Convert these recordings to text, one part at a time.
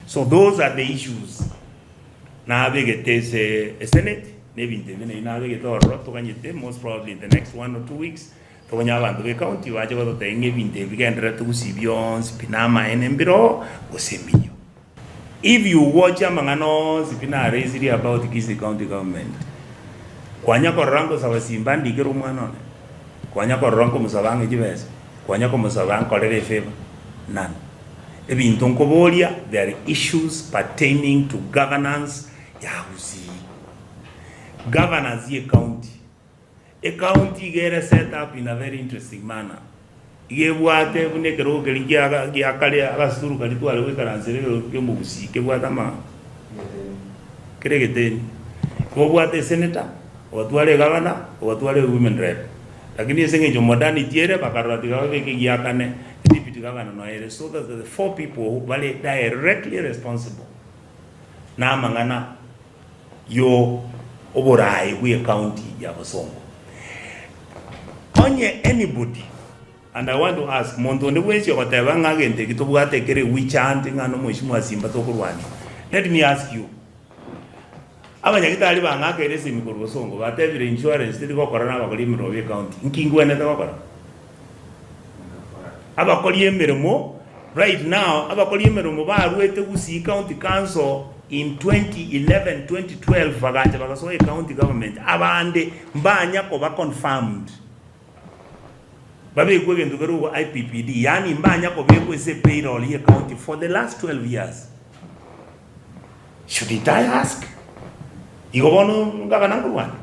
So those are the issues nabegete ase esenate na ebinto ebio nabi nabegete ororo toganyete most probably in the next one or two weeks tokonye abanto ba ecounty bache gototebia ng'a ebinto ebi bigendererete gusii bionsi pi namaene mbire oo gose mbiyo. If you watch amang'ana onsi pi naresirie about Kisii county government, kwanya korora nkosaba simba ndikere omwana one, kwanya korora nkomosaba ang'e chibesa, kwanya komosaba ankorere efavour, none. Ebinto nkoboria there are issues pertaining to governance ya Gusii, governance ye county. Ecounty iga ere set up in a very interesting manner. Iga ebwate buna ekerogo keria kia gia kare agasuru karia tware goikaransera ekerogo kia omogusii kebwate ama kere egeteni. Igo obwate esenator, ogatwara egavana, ogatwara ewomen rep. Lakini ase eng'encho modernity ere bakarora tiga babeke egiakane deputy governor noyo ere so that the four people bare directly responsible na amang'ana yo oboraai bwe county ya Bosongo. Onye anybody and I want to ask monto onde bwensi ogoteba ng'a egento eki tobwate ekere witch hunt ng'a nomoeshimiwa Simba tokorwania, let me ask you, abanyagitari bang'akeire esimi korwa Bosongo batebire insurance teri gokora na abakori emeremo be county, nki ngwenerete gokora? Abakori emeremo right now abakori emeremo barwete Gusii County Council in 2011, 2012 bagacha bagasoa ecounty government abande mbanya koba confirmed babekwe egento kere ogo IPPD yaani mbanya kobekwa ase payroll ye county for the last 12 years. Shouldn't I ask? Igo bono ngabana nkorwana?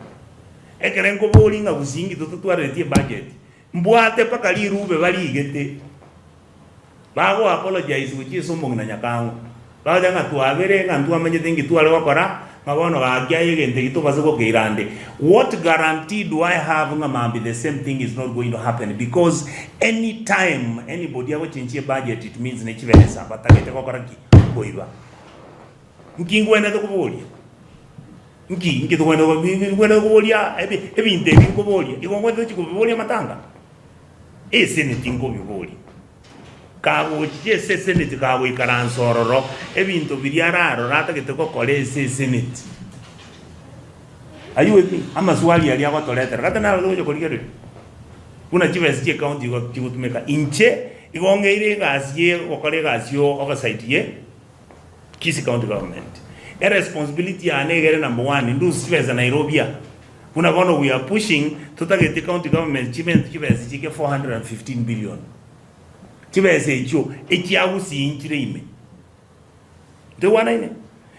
Ekere nkoboria ng'a Gusii inki tototwareretie ebudget, Mbwate mpaka rirube barigete, bago apologize gochia ase omong'ina Nyakang'o. Bagoteba ng'a twabere ng'a ntwamanyete inki tware gokora, ng'a bono gaki aye egento eki tobase gokeira ande. What guarantee do I have ng'a mambia the same thing is not going to happen because any time anybody agochenchia ebudget it means ne chibesa batagete gokora ki? Koiba. Nki ngwenerete koboria? Nki nki togwenerete ngwenerete koboria ebi ebinto ebi nkoboria, igo ngwenerete gochia kobiboria amatanga? Eseneti nkobiboria. Kagochicha ase eseneti kagoikaransa ororo, ebinto biria ararore atagete gokora ase eseneti. Are you with me? Amaswali aria agotoretera, gati naro togocha korigereria buna chibesa chia ecounty igo chigotumeka. Inche igo ng'eire egasi ye gokora egasi ya oversight ye Kisii County Government. Eresponsibility yane iga ere number one, ndusie chibesa Nairobi aa. Buna bono we are pushing, totagete county government chimente chibesa chike 415 billion. Chibesa echio echia Gusii nchire ime. Ntoigwanaine?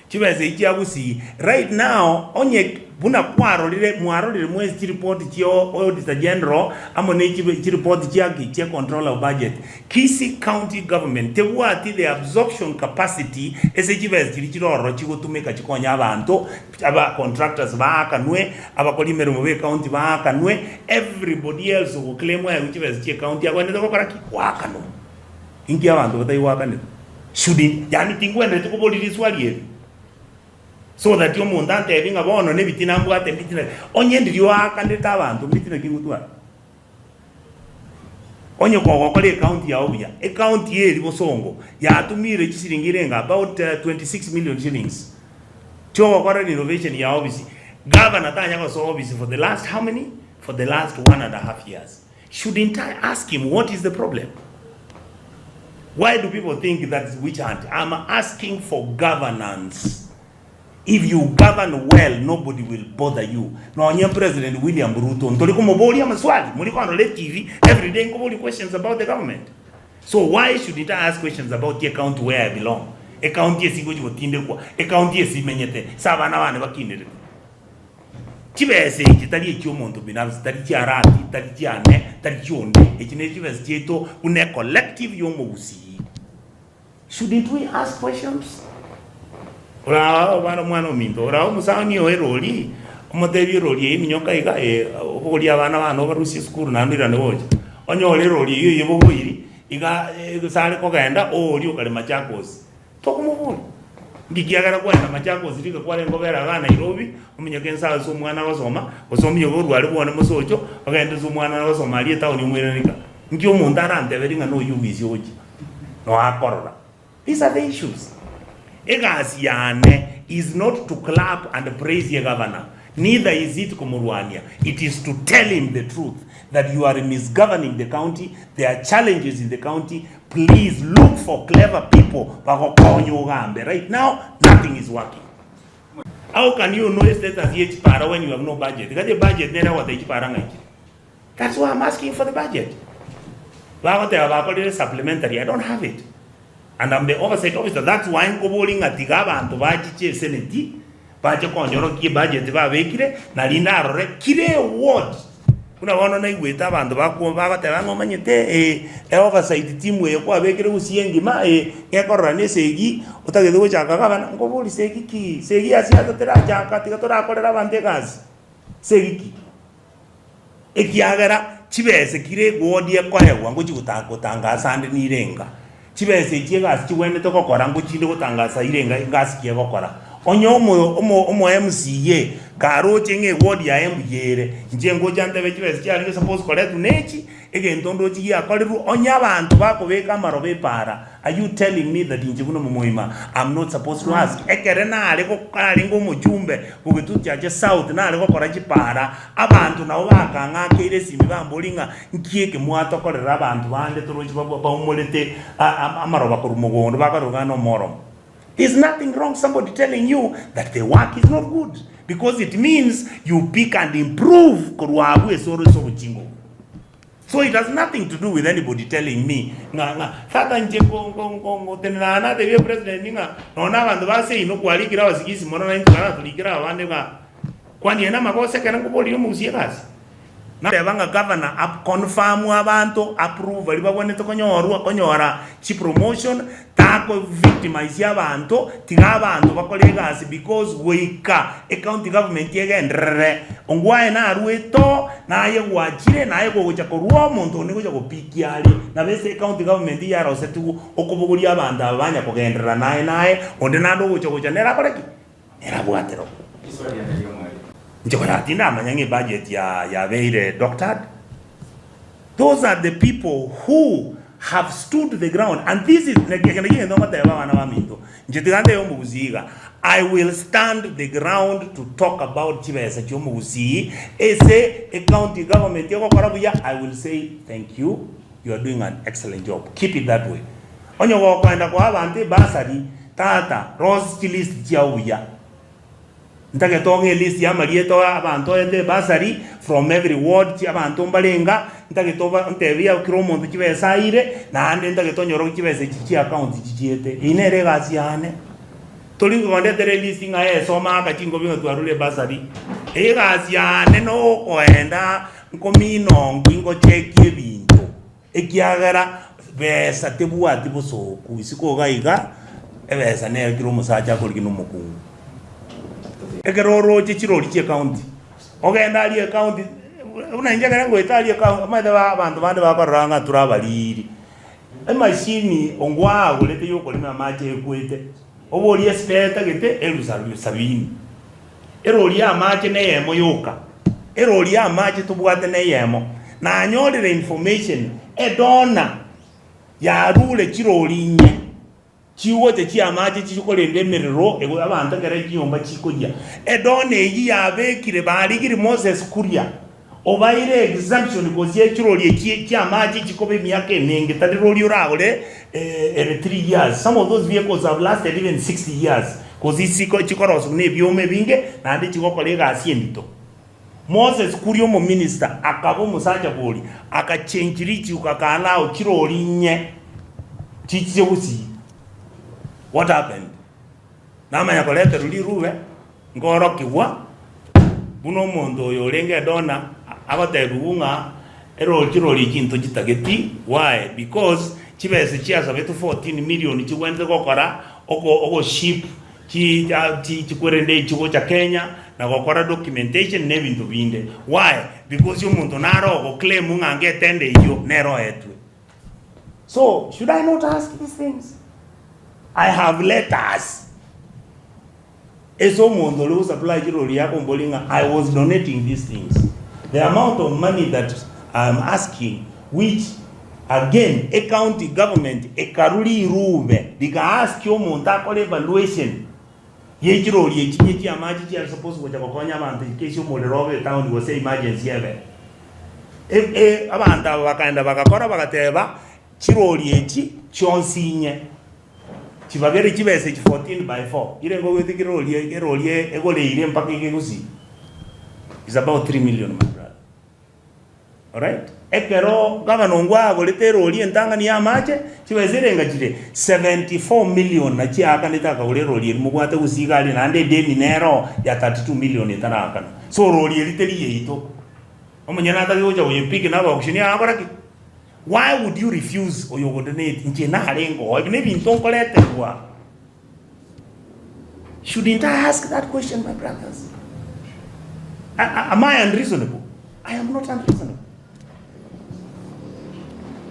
Chibesa echi chia Gusii, right now onye buna kwarorire, mwarorire mwensi chiripoti chia Auditor General amo ne chiripoti chia ki? Chia Controller of Budget. Kisii County Government tebwati the absorption capacity ase chibesa chiria chire ororo chigotumeka chikonye abanto, aba contractors baakanwe, abakori emeremo be county baakanwe, everybody else ogoclaim aegwe chibesa chie county agwenerete gokora ki? Goakanwa. Inki abanto batari goakanerwa? Should yaani tingwenereti koboria riswali eri so that omonto antebi ng'a bono nebitina mbwate mbitina onye ndiria oakanete abanto mbitina ki ngotwara? Onye kogokora ecounty yao buya, ecounty eri bosongo yatumire chisiringi irenga about 26 million shillings chiogokora renovation ya office, governor tanya gosoa office for the last how many? For the last one and a half years. Shouldn't I ask him what is the problem? Why do people think that is witch hunt? I'm asking for governance. If you govern well, nobody will bother you. Nonye President William Ruto ntori komoboria amaswali, muri kondora eTV every day nkoboria questions about the government. So why shouldn't I ask questions about the county where I belong? Ecounty ase ngochi gotindekwa, ecounty ase imenyete, ase abana bane bakinerete. Chibesa echi tari echi'omonto binafsi, tari chi'Arati, tari chiane, tari chi'onde, echi nechibesa chiaito buna ecollective y'omogusii. Shouldn't we ask questions? Ora obana omwana ominto, ora omosani oo erori, omotebie erori eye eminyoka iga eh, obogorie abana bane obarusie esukuru naende oirane gocha. Onyore erori eyio eyebogoiri, iga gose are kogenda oorie okare Machakos. Tokomoboria, Nki kiagera kwaenda Machakos rika kwarenge kobera igaa Nairobi, ominyoke inse ase omwana agosoma, gose ominyoke korwa aria bwane mosocho, ogende ase omwana agosoma aria etown omoirane rika? Nki omonto aranteberie ng'a noyio ogoisia ogochia? Noakorora. These are the issues. Egasi yane is not to clap and praise ye governor, neither is it komorwania, it is to tell him the truth that you are misgoverning the county, there are challenges in the county, please look for clever people bagokonye ogambe, right now nothing is working. How can you know status ye chipara when you have no budget? Gati budget nere egotebia chipara ng'a chire. That's why I'm asking for the budget. Bagoteba bakorire supplementary, I don't have it. And I'm the oversight officer, that's why nkoboria ng'a tiga abanto bachiche eseneti, bache konyorokia ebudget babekire, nari ndarore kire eward. Buna bono naigwete abanto bakwo bagoteba ng'a omanyete eh, eoversight team eye kwabekire gusii engima eh, ngekorora na esegi, otagete gochaka gavana, nkoboria segi ki? Segi ya siasa terachaka tiga torakorera abanto egasi, segi ki? Ekiagera chibese kire egodi ekoegwa ngochia gotangasa ande nirenga, chibesa echi egasi chigwenerete gokora ngochinde gotangasa irenga egasi ki egokora. Onye omo omo omo MCA karoche ng'a eward yaye mbuya ere, inche ngocha ntebe chibesa chiarenge suppose koretwa nechi, egento ndochi giakorirwe, onye abanto bakobeka amaroba epaara, Are you telling me that inche buna omomoima am not supposed to ask? Ekere nare narenge omochumbe bogetutu chiache south nare gokora chipara, abanto nabo bakang'akeire esimi bamboria ng'a nki eke mwatokorera abanto bande toroche baumorete amaroba korwa mogondo bakarora ng'a nomoromo. There's nothing wrong somebody telling you that the work is not good because it means you pick and improve korwa abwo ase ore ase obochingo obwo. So it has nothing to do with anybody telling me ng'a ng'a tata inche nko nko nko ngotenena aa natebie president ng'a nonya na abanto ba seino kwarikire abasigisi mono naintwe baratorikere abande ng'a kwani aye namagoso ekero nkoboria omogusia egasi. Nateba ng'a governor ap confirm abanto approve baria bagwenerete konyorwa konyora chipromotion tako victimize abanto tiga abanto bakore egasi because goika ecounty government egenderere ongwae narwete oo naye gwachire naye gogocha korwa omonto onde gocha gopikia are nabo ase ecounty government yarosetigwe okobogoria abanto aba banya kogenderera naye naye onde naende ogocha gocha nere akore ki? Nere abwate roho. Inche konya tindamanya ng'a ebudget ya yabeire doctored. Those are the people who have stood the ground and this is eke nakio egento ngoteba abana baminto, inche tiga ntebe omogusii iga, I will stand the ground to talk about chibesa chia omogusii ase ecounty government egokora buya, I will say thank you, you are doing an excellent job, keep it that way. Onye gokoenda koa abanto ebursary, tata, rosia chilist chiao buya. Ntagete ong'e elist y'amarieta oe abanto oete ebasari from every ward chi abanto mbarenga, ntagete oba ontebie kera omonto chibesa aire, naende ntagete onyore chibesa echi chia account chichiete. Eyio nere egasi yane. Tori kondetera elist ng'a ee soma aka chinkobi ng'a twarure ebasari. Egasi yane nokoenda nkomina onki ngochekie ebinto, ekiagera besa tebwati bosooku isiko iga iga, ebesa nero kera omosacha akorigia na omokungu. Ekero oroche chirori chia ecounty, ogende aria ecounty, buna inche ekere ngoeta aria ecounty, omanyete ba abanto bande bakorora ng'a tore abariri, emashini ongwagorete ya okorema amache ekwete, oborie espare etagete elfu sabini. Erori y'amache neyemo yoka, erori y'amache tobwate neyemo. Nanyorire information, edona yarure chirori inye chigocha chi'amache chikorenda emerero ego abanto ekero chinyomba chikoyia. Edona eyio yabekire barigire Moses Kuria obaire exemption gose chirori echi chi'amache chikoba emiaka emenge tari rori oragore ere 3 years. Some of those vehicles have lasted even 60 years gose isiko chikorosiwa na ebioma ebinge naende chigokora egasi endito. Moses Kuria omominister akaba omosacha bori akachange richiuko akaallow chirori inye chiche gusii. What happened? Namanya koreterwa rirube nkorokigwa buna omonto oyo orenge edona agotebigwa ng'a erori chirori echi ntochitageti why? Because chibesa chiasabetwe 14 million chigwenerete gokora oko ogoship chi chi chikwerende echi gocha Kenya na gokora documentation na ebinto binde why? Because omonto nare ogoclaim ng'a ngetende eyio nere oetwe. So should I not ask these things? I have letters ase omonto ore gosupply chirori akomboria ng'a I was donating these things. The amount of money that I am asking which. Again, ecounty government ekarwa rirube riga ask omonto akore evaluation ye chirori echi nye chiamache chiare supposed gocha gokonya abanto in case omorero obe etown gose emergency ebe. E, e, abanto aba bakaenda bagakora bagateba chirori echi chionsi inye chibagere chibesa echi 14 by 4 ire ngogoete kirori erori egoreire mpaka ige gusii is about 3 million my brother. Alright? Ekero gavana ongwe agorete erori entang'ani y'amache, chibesa erenga chire 74 million nachio aakanete akagora erori eria mobwate gose iga aria naende edeni nero ya 32 million etaraakana. So rori eri teri yaito. Omonyene atake gocha goyepick na abaauctioneer agakora ki? Why would you refuse oyo ogodonate? Inche narenge oo, ebi nebinto nkoreterwa. Shouldn't I ask that question my brothers? Am I unreasonable? I am not unreasonable.